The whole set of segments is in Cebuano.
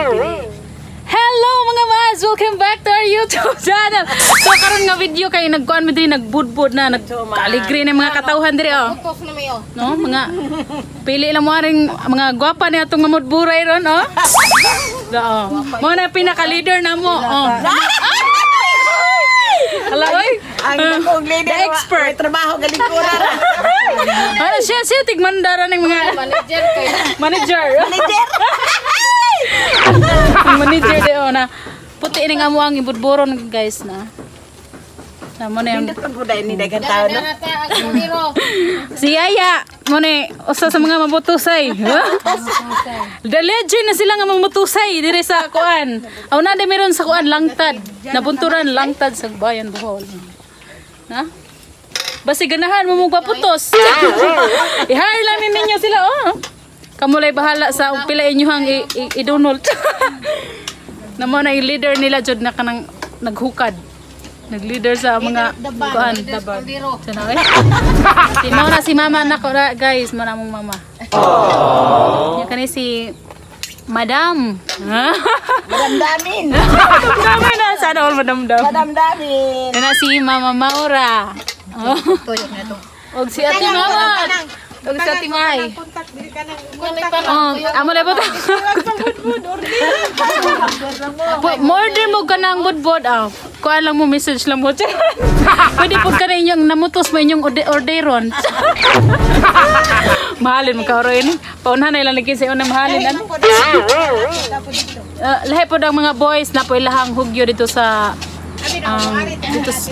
Hello, mga mas! Welcome back to our YouTube channel! So karon nga video kay nagkuan mi diri, nagbudbud na, nagkaligre na mga katawhan diri, oh. No, mga pili lang mo aring mga gwapa ni atong mamudburay ron, oh. Oo. Mo na pinaka leader na mo, oh. Hala oy. Ang dakong leader. The expert. May trabaho galing ko ra. Ano siya siya tigmandara ng mga Manager kay manager. Manager. Ang manager di, oh, na puti ni nga mo ang ibudburon, guys, na. Tama na yung Pindot pag buday ni daghang tao, no. na ta ang kaldero. Si Yaya, mo ni usa sa mga mabutusay. The legend na sila nga mamutusay dire sa kuan. Aw na di meron sa kuan Langtad. Nabunturan Langtad sa Bayan, Bohol. Ha? Basi ganahan mo magpaputos. I-hire lang ni ninyo sila, oh. Kamulay bahala sa pila inyohang i-donate. Na mo na yung leader nila jud na kanang naghukad. Nag-leader sa mga kuan. Kaldero. Sana eh. Si mo na si mama na ko na, guys, mo na mong mama. Yung kani si Madam. Madamdamin. Madam na sana all madam dam. Madamdamin. Kana si Mama Maura. Oh. Og si Ate Mama. Og si Ate Mai. Oh, amo na ba ta? Mo-order mo ka ng budbod, ah. Kuan lang mo, message lang mo. Pwede po ka na inyong namutos mo inyong orderon. Mahalin mo ka ini. Paunhan na ilang lagi sa una mahalin ano. Lahi po ang mga boys na po ilahang hugyo dito sa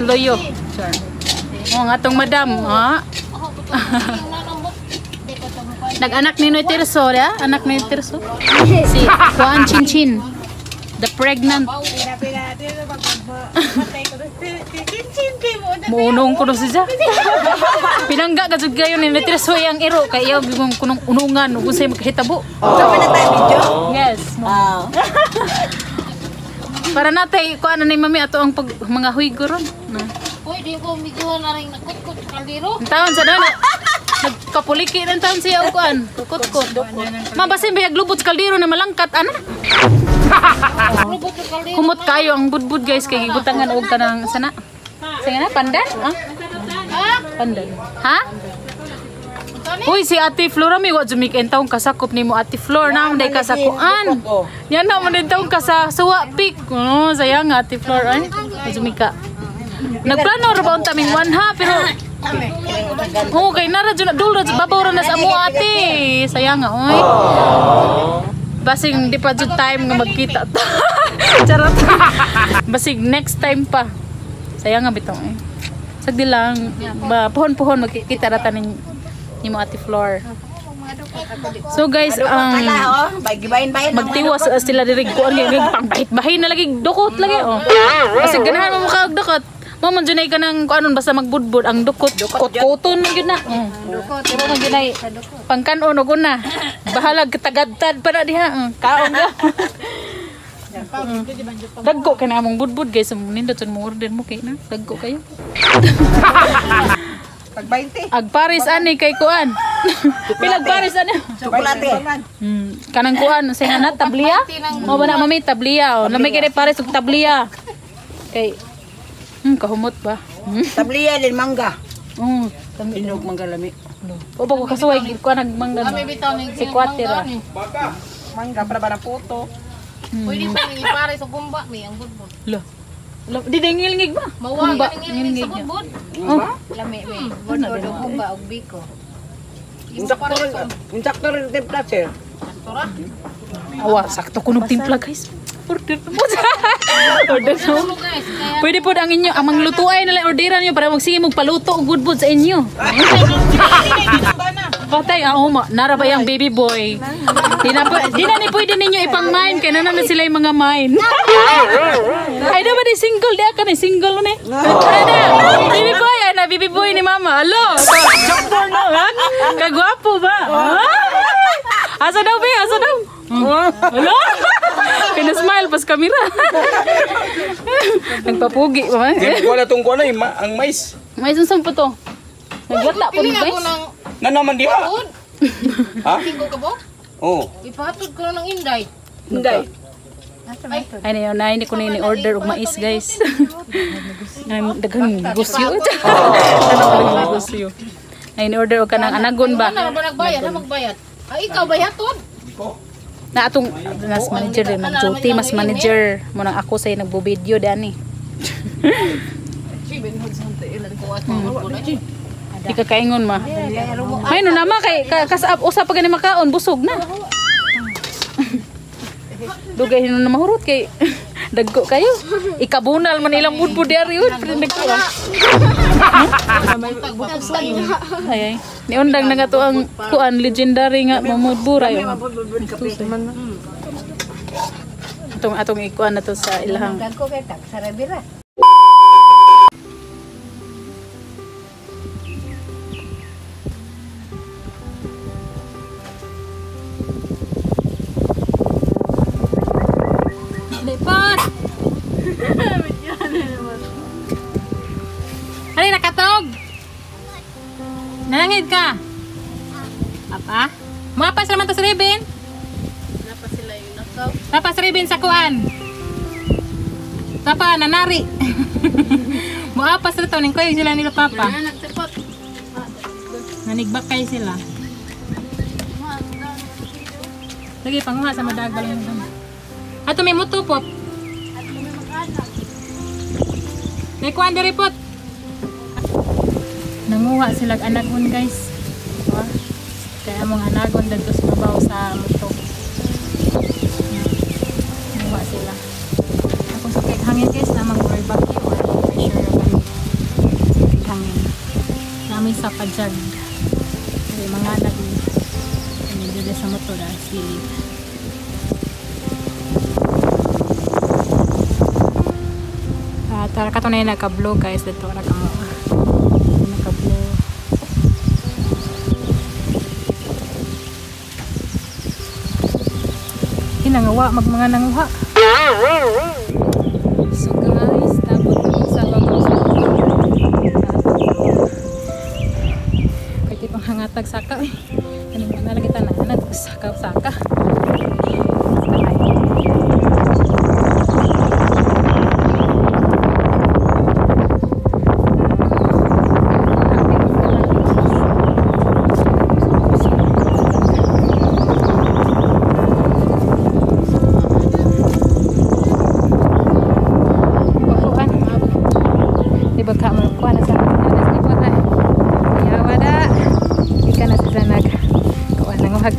Loyo. Sure. Oh, nga atong madam, ha? Nag-anak ni Noy Tirso, ya? Anak ni Tirso. Si Juan Chinchin. The pregnant. Muunong ko siya. Pinangga ka jud kayo ni Noy Tirso yang iro kay iyaw gimong kunong unungan ug unsay makahitabo. Sama na tayo video. Yes. Ah. Para natay kuan na ni mami ato ang pag, mga huygo ron. No. Uy, di ko medyo na rin nakutkot sa kaldero. Ang taon sa dana. Nagkapuliki ng taon siya og kuan. Kutkot. Mabasin ba lubot sa kaldero na malangkat ana? Lubot sa kaldero. Humot kayo ang budbud, guys, kay gibutangan og kanang sana. Sige na pandan, ah? Pandan. Ha? Uy, si Ate Flora mi wa jumik en taong kasakop nimo, Ate Flor, na day kasakuan. Yan na man din taong kasa suwa pik. Oh, sayang nga, Ate Flor ay. Jumika. Nagplano ra ba unta ming one ha, pero oh, kay nara jud na dul ra jud babaw ra na sa amo, ate. Sayang nga oy. Basing di pa jud time nga magkita ta. Charot. Basig next time pa. Sayang nga bitaw eh. Sagdi lang ba pohon-pohon magkikita ra ta nimo, Ate Flor. So guys, ang Kala oh, bagibayin-bayin. Magtiwas sila diri kuan gyud pangbahit-bahin na lagi dukot lagi, oh. Kasi ganahan mo mukha og dukot. Mo man junay ka ng kuanon basta magbudbud ang dukot. Dukot-kuton man gyud na. Oh. Pero man gyud ay pangkanon og una. Bahalag tagadtad pa na diha. Kaon ga. Dagko kay na among budbud, guys. Nindot sa mo order mo kay na. Dagko kayo. Pag 20. Ag Paris ani kay kuan. Pilag Paris ani. Tsokolate. Kanang kuan sa nga na tabliya. Mo ba na mami tabliya? Oh. Lamay kay Paris og tabliya. Kay kahumot ba? Tabliya din mangga. Oh, Inog mangga lami. O ba ko kasuway kuan nagmangga. Kami bitaw ning Si Kwatira. Mangga para ba na puto? Pwede pa ning ipare sa gumba mi ang budbud. Lo. Lo, di dingilngig ba? Mawa Gumba, ganing sa ngilngig niya. budbud. Oh, Lami mi. Budbud og gumba og biko. Insakto rin timpla, sir. Tora. Awa, sakto kunog timpla, guys. Order na mo. Order na mo. Guys, kaya Pwede po ang inyo, ang manglutuay na lang orderan niyo para magsige mong paluto og budbud sa inyo. Patay, ah, oh, nara ba yung baby boy? Di na ni pwede ninyo ipang mine, kaya na na sila yung mga mine. Ay, di ba di single? Di ka ni single ni. Ay, na, baby boy, ay na, baby boy ni mama. Alo, joke no, ha? Kagwapo ba? Ah? Asa daw, be? Asa daw? Alo? Pinasmile pas kamera. Nagpapugi ba man? Di ko wala tong kuan ay ang mais. May isang po to. Naglata po Pili ni ako guys. ng Na naman diha. food. Ha? Tingko ka ba? Oh. Ipahatod ko na ng inday. Hindi. Ay na yun, ay, hindi ko na ini-order og mais, guys. Ay, daghang negosyo. Daghang negosyo. Ay, ni-order og kanang anagon ba? Ano ba nagbayad? Ano magbayad? Ay, ikaw bayad to? Na atong mas manager din mag-duty, mas manager mo nang ako say nagbo-video dani. Di ka kaingon ma. May no nama kay kasab usa pa gani makaon busog na. Dugay hinon na mahurot kay dagko kayo. Ikabunal man ilang mudbo diari yun, pero dagko ah. Ay ay. Niundang na nga to ang kuan legendary nga mamudbura yun. Atong atong ikuan na to sa ilahang. Dagko kay tak sarabira. Lipat! Hari nakatog! Nalangid ka? Apa? Mapas naman to sa ribbon? Napa sa ribbon sa kuan? Tapa, nanari! Muapas na to, ningkoy sila nila papa. Nanigbak kayo sila. Lagi, panguha sa madag balong. Ato may mutupot. May kuan diri pot. Nanguha sila anagon guys. Diba? Kaya among anagon dadto sa babaw sa muto. Nanguha sila. Ako sa kay hangin guys na mang barbecue or pressure ra kay hangin. Nami sa pajag. Kay mga nag diri sa motor silid. Tara kato na yung nagka-blue guys dito ra kamo. Nagka-blue. Hinangawa mag mga nanguha. So guys, tapos sa babaw sa pwede pang hangatag saka eh. Kaning na lagi tanan saka saka.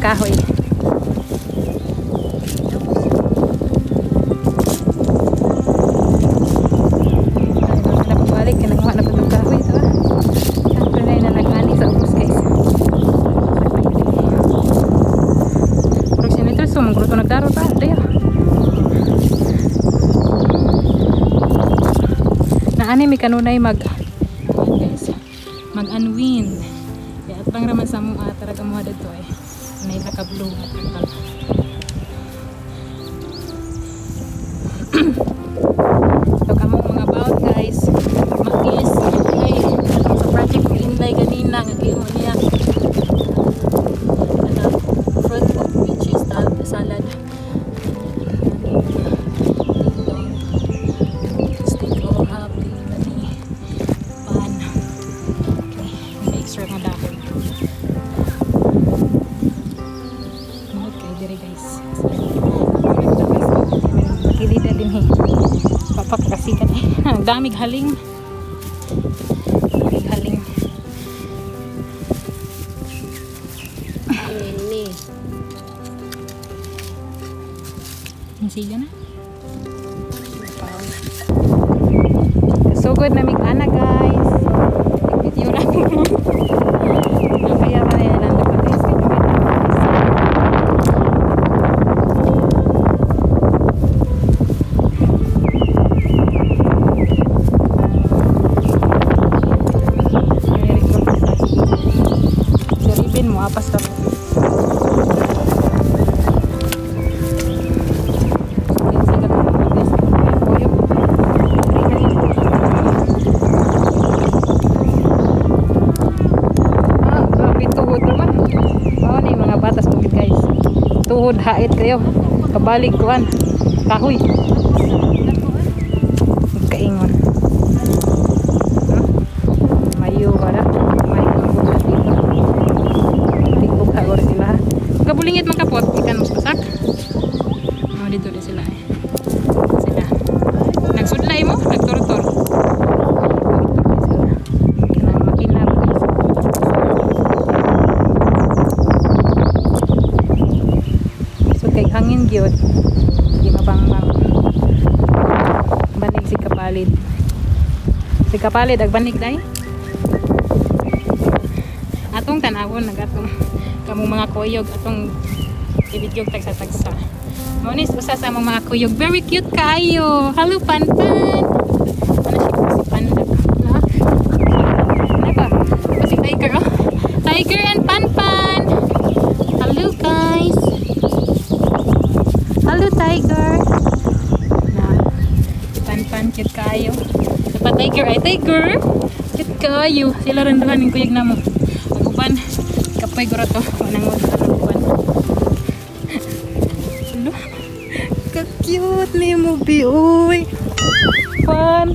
Kahoy. Napabalik ka nanguha na patong kahoy ito ah. Ang na nag-ani sa ubos guys. Purok siya nito, so mangguruto nagdaro ta. Daya. Naani mi kanunay mag guys, mag-unwind. Kaya at bang raman sa mua taraga mo dito eh. May naka-blue at tangkal. So kamong mga about guys, mais ay sa project ni Inday ganina nga gihimo niya. Ano, fruit of peaches salad. Stick all happy mani pan. Okay, may extra nga dahon. Diri guys. Kilida din eh. Papakasikan eh. Ang damig haling. Damig haling. Ini. Siga na. Sugod na mig ana guys. Video na. Kaya ba yan ang guys. Apas ka. Ah, grabe tuhod naman. Oh, ni mga batas bukid guys. Tuhod hait kayo. Kabalik kuan. Kahoy. Kaingon. Mayo wala. May bugha dito. Tigbugha guro sila. Kabulingit man kapot, ikan mo sa pasak. Oh, dito din sila eh. Sila. Nagsudlay mo, nagturtur. Sila. Kanang makina ba guys. So kay hangin gyud. Di mabangmang. Banig si Kapalid. Si Kapalid agbanig dai. Atong tanawon nagatong kamong mga kuyog atong i-video tagsa-tagsa. Mao ni usa sa among mga kuyog. Very cute kaayo. Hello Panpan. Ano siya si Panda? Ha? Ano ba? Si Tiger oh. Tiger and Panpan. Hello guys. Hello Tiger. Na. Panpan cute kaayo. Dapat Tiger ay Tiger. Cute kaayo. Sila rin duha ning kuyog namo. Ang uban kapoy guro to. Unang mo sa uban. Hello. Ka-cute ni mo, bi, uy. Pan.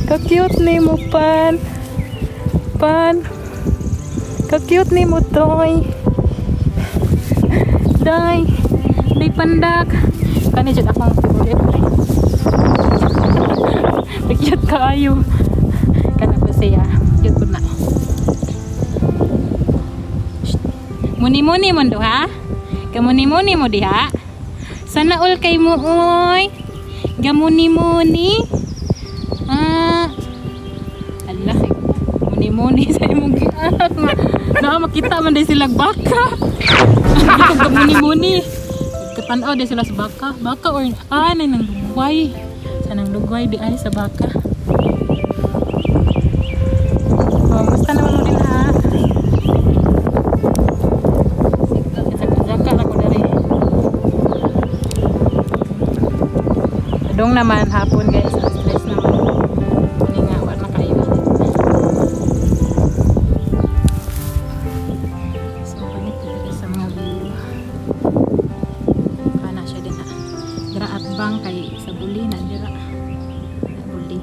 Ka-cute ni mo, Pan. Pan. Ka-cute ni mo, Toy. Day. Day pandak. Kani jud akong favorite ay. Ka-cute kaayo. Kana pa siya. Cute pud na. Muni-muni mo duha. Kamuni-muni mo diha. Sana all kay mo oy. Gamuni-muni. Ah. Allah, muni-muni sa imong giat. Na makita man day sila baka. Gamuni-muni. Katanaw day sila sa baka. Baka or ah nay nang lugway. Sa nang lugway di ay sa baka. Oh, musta naman mo din ha. Saka na ko diri. Dong naman hapon guys, ang stress naman. Ani nga wa makayo. So balik dito sa mga view. Kana siya din na. Dira at bang kay sa buli na dira. Buli.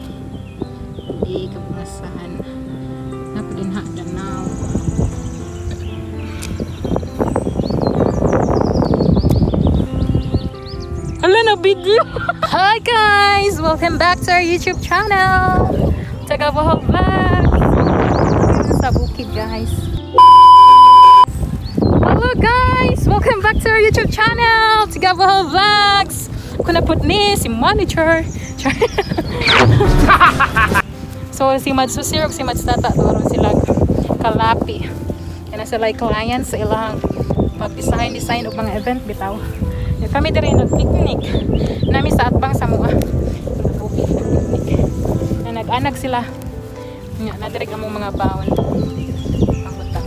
Buli kabungasan. Na pud din ha danaw. Hala na video. Hi guys! Welcome back to our YouTube channel! Tagabohol Vlogs! Sa bukid guys. Hello guys! Welcome back to our YouTube channel! Tagabohol Vlogs! Ako na po ni si Monitor. So si Mads Susir ug si Mads Tata turon sila kalapi. Kaya sila clients sa ilang pag-design og mga event bitaw. Kami diri nag-picnic. Nami sa atbang sa mua. Bukid nag-picnic. Na nag-anag sila. Nya na diri among mga baon. Pangutang.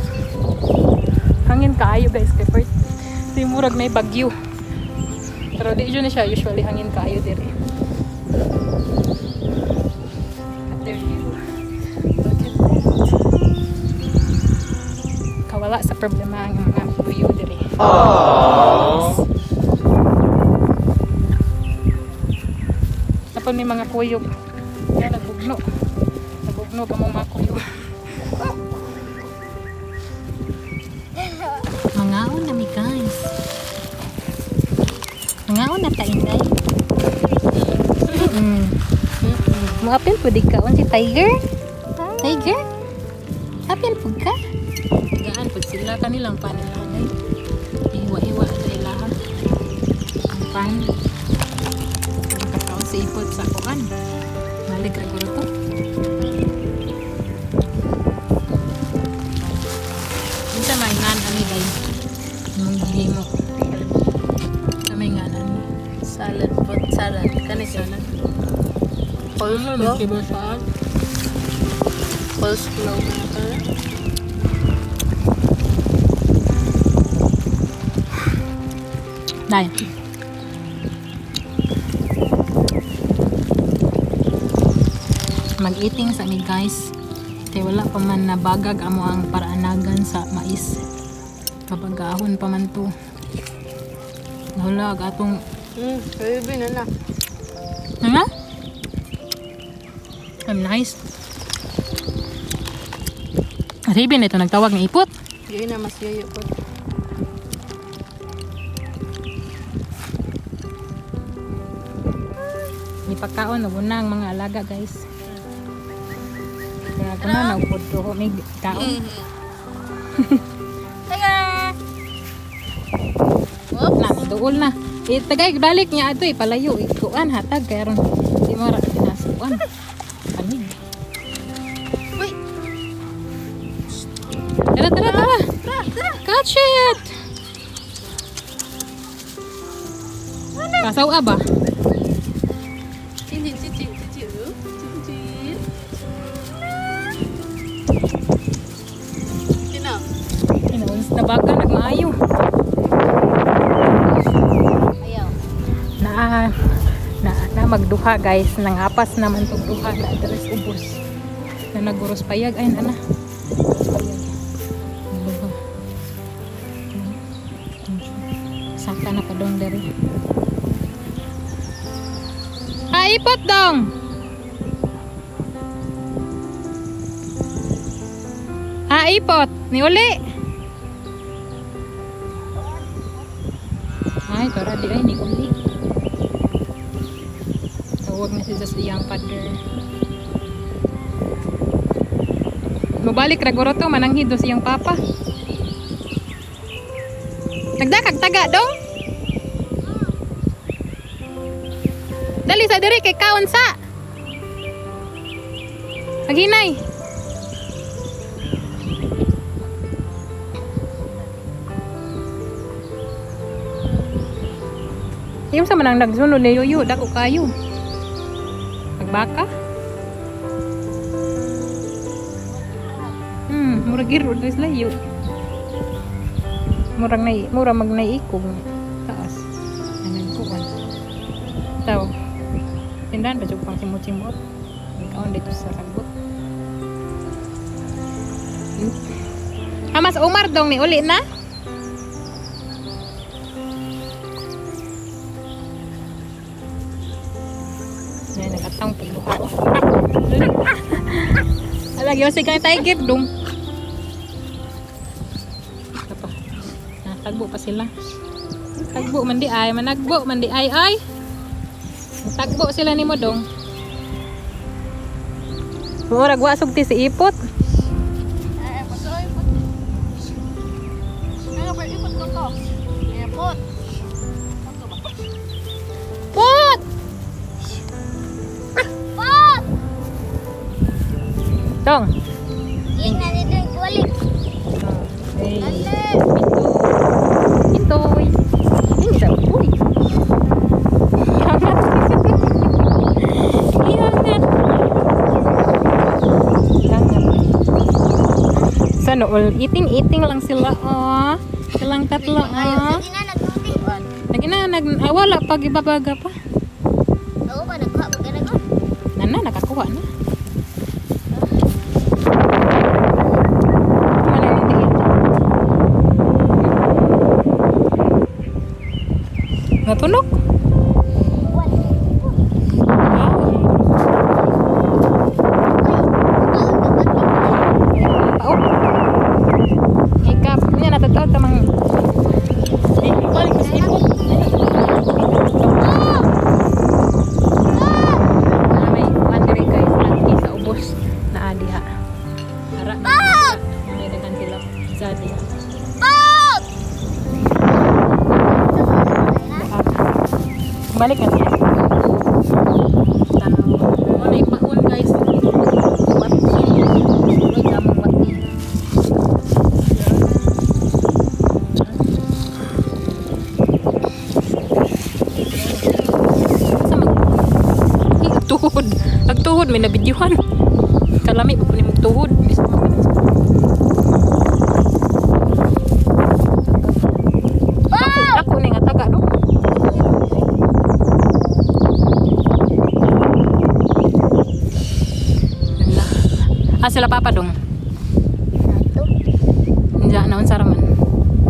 Hangin kaayo guys kay first si murag may bagyo. Pero di jud na siya usually hangin kaayo diri. At there you. Look at that. Kawala sa problema ang mga buyo diri. Aww. Tapos may mga kuyog. Kaya nagbugno. Nagbugno ka mong mga kuyog. Mangaon na mi guys. Mangaon na ta inday. Muapil pud kaon si Tiger. Tiger? Apil pud ka? Gaan pud sila kanilang panila day. Iwa-iwa sa ilahan. Ang pan. Sa ipot sa kuan. Malig ra guro to. Unsa may ngan ani day? Imong gihimo. Unsa may ngan ani? Salad pot salad. Kani Salad. Coleslaw. Saan? Coleslaw. Day. Mag-eating sa mi guys. Kay wala pa man nabagag amo ang paraanagan sa mais. Kapag gahon pa man to. Nahulag atong Baby na na. Ano? I'm nice. Ribbon ito nagtawag ng ipot. Yun na mas yayo po. Ipakaon na na ang mga alaga, guys. Kaya ako na naupod ko may kaon. Taga! Na, duol na. Eh, tagay, balik niya ato eh, palayo. Ikuan, hatag, kaya ron. Di mo ra pinasuan. Panig. Uy! Tara, tara, tara! Catch it! Kasaw ba? Chin chin chin chin chin chin. Sino? Inaons na baga, nagmaayo. Ayaw. Na, na, na magduha guys. Nangapas naman tong duha na address ubos. Na naguros payag. Ay, na na. Payag. Duha. Saka na pa dong dari. Ah, ipot dong! Ah, ipot! Ni uli! Ay, para di ay ni uli. Tawag na siya sa iyang father. Mubalik ra guro to mananghid do sa iyang papa. Nagdakag taga dong. Dali sa diri kay kaon sa. Maghinay. Yung sa manang nagsunod ni Yoyo, dako kayo. Nagbaka? Murag giro guys layo. Murag nay, mura mag naiikog taas. Anang kuan. Taw. Tindahan pa jud pang simot-simot. Ikaon dito sa sagbot. Hamas Omar dong ni uli na. Yan, nakatang pagluha. Alag, yun, sige tiger dong. Apa? Tagbo pa sila. Tagbo man di ay, managbo man di ay ay. Tagbo sila ni mo dong. Murag wa sugti si ipot. Ay, pasoy ipot. Ano ba ipot ko to? Ipot. Pot! Pot! Dong. Yung nandito yung balik. Hey. Itoy. Itoy. Ay, sa uy. Ihangat. Ihangat. Ihangat. Sana all eating lang sila oh. Silang tatlo oh. Sige na, nagluti. Nagina nag ah, wala pag ibabaga pa. Oo ba, nagkuha ba ka na? Nana nakakuha na. Natunok? Wow. Pao. Ikap niya natataw tamang balik sa ipot. May kuan diri guys, lagi sa ubos na diha. Ara. May daghan sila sa diha. Balik na siya. Tanaw. Mo na ipaon guys. Wati. May damong wati. Sa mag tuhod. Agtuhod may nabidyuhan. Kalami ba kuno mong tuhod. Ako ni nga taga no. Ah, sila papa dong. Nato. Unsa na unsa ra man?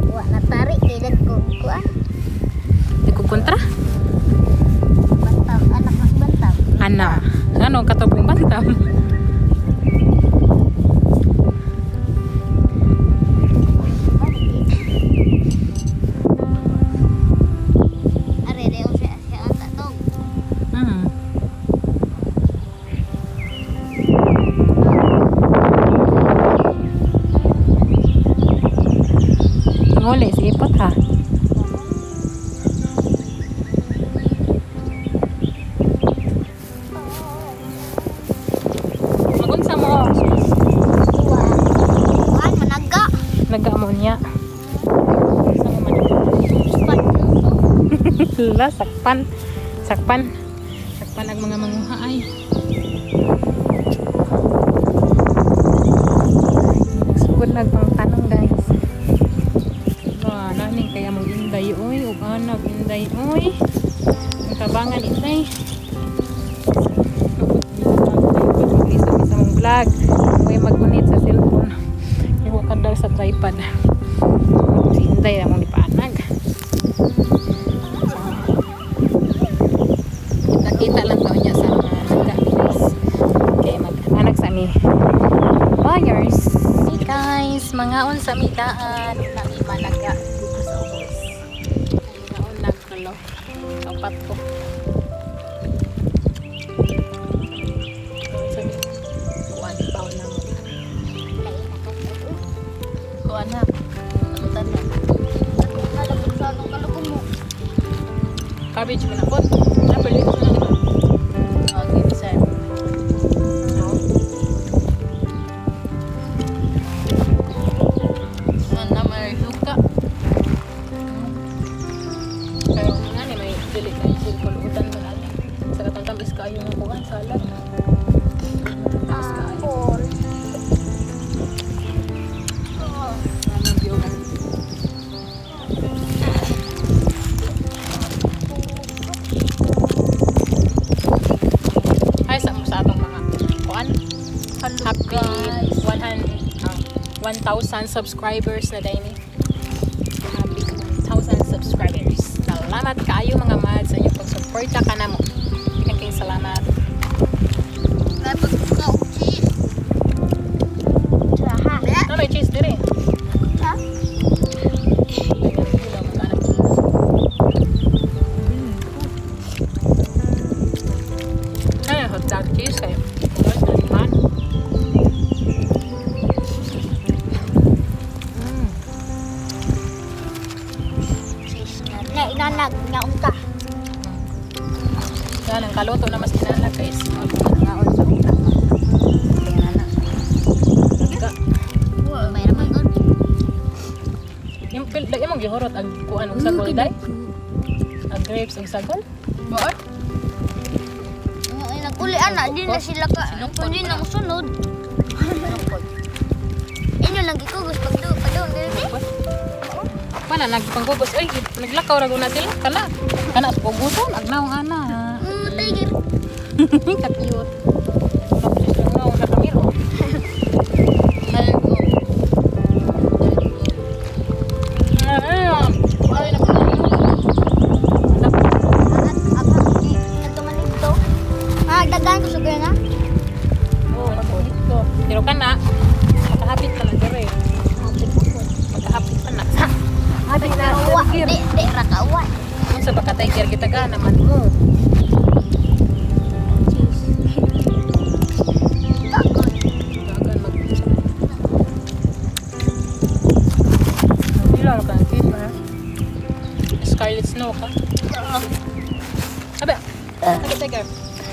Wa na tari kay dagko kuan. Nagkukontra? Ana, ano katong bantam? Nguli, si Ipot ha. Magunsa mo? Kuan, managa. Naga mo niya. Sa mo managa? La, sakpan. Sakpan. Sakpan ang mga manguha ay. Sugod nagpangtanong guys. Ba, naning kaya mong inday oy, ug anak inday oy. Ang tabangan inday. Mag-isa sa mong vlog. May magunit sa cellphone. Iwa ka daw sa tripod. Si Inday among gipaanag. Kita-kita lang daw niya sa mga naga guys. Okay, mag-anak sa mi. Buyers. Hey guys, mangaon sa mi daan. Nami managa dito sa ubos. Mangaon nagtulo. Kapat ko. Kuan paw na mo. Kuan na. Namutan na. Cabbage mo na po. Napili ko na diba? Okay, sir. Ano may suka. Pero nga ni may dili kay kulutan ko na. Sa katong tamis kaayo nga kuan salad. Tamis kaayo. Ano biyo? Ay sa mo sa atong mga kuan. Happy 1,000 subscribers na dayni. Happy 1,000 subscribers. Salamat kaayo mga mad sa inyong pagsuporta kanamo. Daghang salamat. Ah, may cheese diri. Ha? Ay, hot dog cheese kayo. Man. Na inanag nga unta. Yan, ang kaluto na mas inanag guys. Ngaon sa una. Kaya na. Nagka. May raman gud. Yung pil, dagay mong gihurot ang kuan og sagol day. Ang grapes og sagol. Ba? Nga naguli ana di na sila ka. Kundi na musunod. Inyo lang gikugos pagdu padung dili. Mana nagpanggugos oy, naglakaw ra guna sila kana. Kana sa puguson agnaw ana. Tiger. Ka-cute. Tapos agnaw sa kamiro. Halgo. Ay, naku. Ah, daghan ko sugar na. Oh, dito. Pero kana, makahapit ka lang dere. Makahapit pa na. Hapit na. Di, di ra ka uwa. Unsa ba ka tiger kita ka naman mo. Dagan mag Hindi lang ka kita. Scarlet Snow ka. Abe. Abe tiger.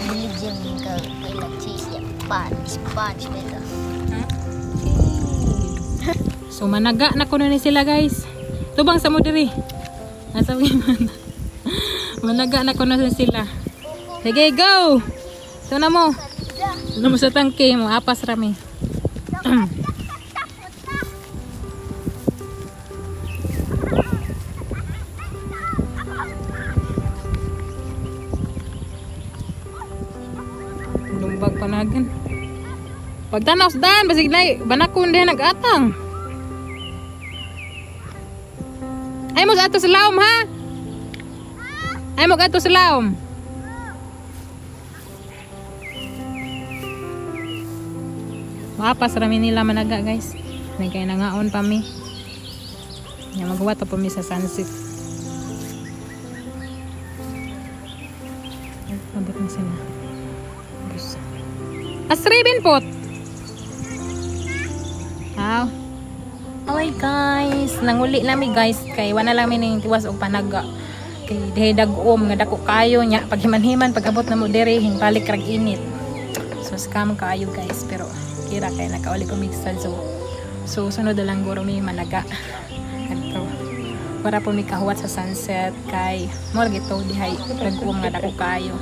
Religion ka kaila cheese ya. Sponge, sponge beta. So managa na kuno ni sila guys. Tubang sa mo diri. Asa man. Managa na kuno ni sila. Sige, go. Ito na mo. Ito mo sa tangke mo apas rami. Lumbag panagan. Pagtanaw sa daan, basig na banakon din nag-atang. Ay mo sa ato sa laom ha? Ay mo ato sa laom. Maapas rami nila managa, guys. Nagkay nangaon pa mi. Nya maghuwat pa mi sa sunset. Abot na sila. Bus. Asribin pot. Aw. Okay guys, nanguli nami guys kay wala lang mi ning tiwas og panaga. Kay dihay dag-om nga dako kayo nya paghiman-himan pag abot na mo diri hingbalik rag init. So scam kaayo guys, pero kira kay nakauli ko mixad, so sunod na lang guro mi managa. Adto. Para po mi kahuwat sa sunset kay mo lagi to dihay dag-om nga dako kayo.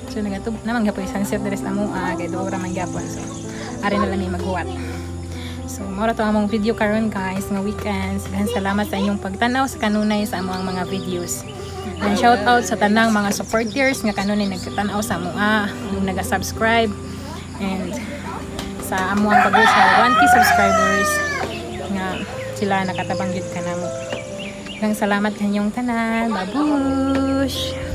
So nagatub naman gyapon yung sunset diri sa amoa kay duol ra man gyapon. So ari na lang mi maghuwat. So, mao ra to among video karon guys nga weekends. Daghang salamat sa inyong pagtanaw sa kanunay sa among mga videos. And shout out sa tanang mga supporters nga kanunay nagtanaw sa amoa, ug naga-subscribe and sa among pag sa 1K subscribers nga sila nakatabang gyud kanamo. Daghang salamat kanyong tanan. Babush!